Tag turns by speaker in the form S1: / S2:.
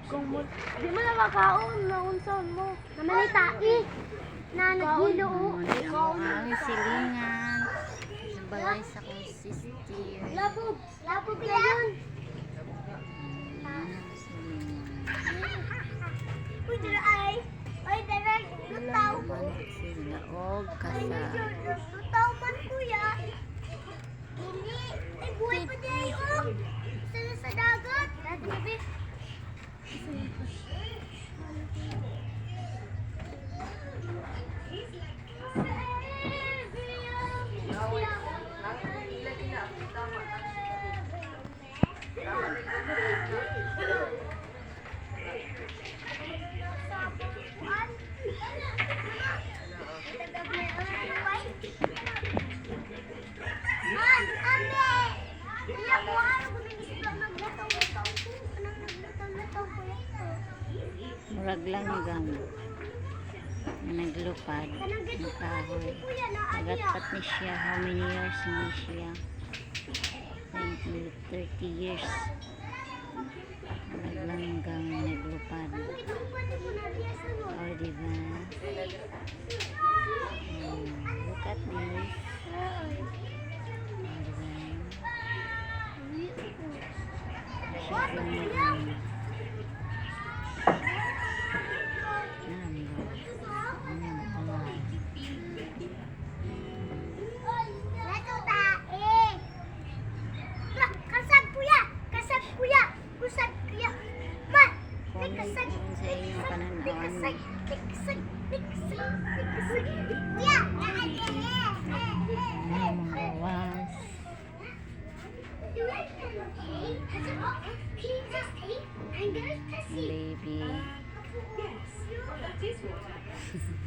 S1: Kung mo, di mo na makaon, naunsaon mo.
S2: Naman ay tai. Na naghilo.
S3: Mo ang silingan. Sa balay sa akong sister.
S2: Labog. Labog na yun.
S3: Ang silingan.
S2: Uy, dara ay. Uy, dara. Lutaw.
S3: Sila og kasa.
S2: Lutaw man, kuya. Hindi. Ay, buhay pa di ay, oh. Isa na sa dagat. Dati, gabi.
S3: Murag langgam. Nga naglupad ng kahoy. Nagatpat ni siya. How many years ni siya? 20, 30 years. Murag langgam nga naglupad. Oh, di ba? Oh, look at this. Oh, di ba? Siya langgam. Langgam. Ano, oh.
S2: Kasag kuya! Kasag kuya! Kusag kuya! Ma! May
S3: Comment
S2: kasag!
S3: kung sa inyong pananawan.
S2: Kasag! Kasag! Kasag! Kasag! Kuya!
S3: Ano mga was. Baby.
S4: That is water.